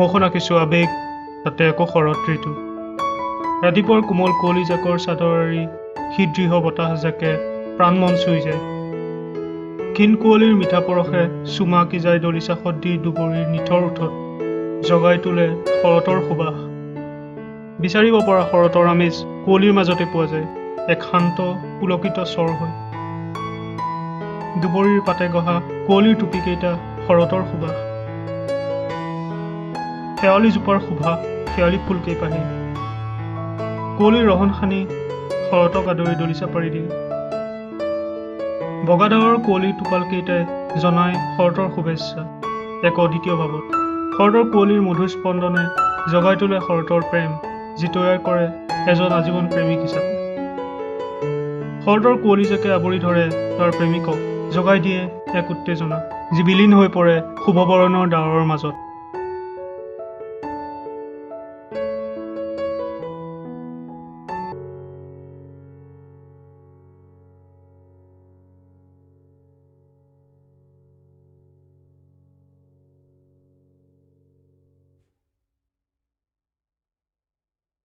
মৌসনা কিছু আৱেগ, তাতে আকৌ শৰৎ ঋতু। ৰাতিপুৱাৰ কোমল কুঁৱলীজাকৰ চাদৰ এৰি সুদৃঢ় বতাহজাকে প্ৰাণ মন চুই যায়। ক্ষীণ কুঁৱলীৰ মিঠা পৰশে চুমা আঁকি যায় দলিচা সদৃশ দুবৰিৰ নিথৰ ওঁঠত, জগাই তোলে শৰতৰ সুবাস। বিচাৰিব পৰা শৰতৰ আমেজ কুঁৱলীৰ মাজতে পোৱা যায়, এক শান্ত পুলকিত স্বৰ হৈ। দুবৰিৰ পাতে গঢ়া কুঁৱলীৰ টুপিকেইটা শৰতৰ সুবাস। শেৱালিজোপাৰ শোভা শেৱালি ফুলকেইপাহি। কুঁৱলীৰ ৰহণ সানি শৰতক আদৰি দলিচা পাৰি দিয়ে। বগা ডাৱৰৰ কুঁৱলীৰ টোপালকেইটাই জনাই শৰতৰ শুভেচ্ছা এক অদ্বিতীয় ভাৱত। শৰতৰ কুঁৱলীৰ মধুৰ স্পন্দনে জগাই তোলে শৰতৰ প্ৰেম, যি তৈয়াৰ কৰে এজন আজীৱন প্ৰেমিক হিচাপে। শৰতৰ কুঁৱলীজাকে আৱৰি ধৰে তাৰ প্ৰেমিকক, জগাই দিয়ে এক উত্তেজনা, যি বিলীন হৈ পৰে শুভবৰণৰ ডাৱৰৰ মাজত।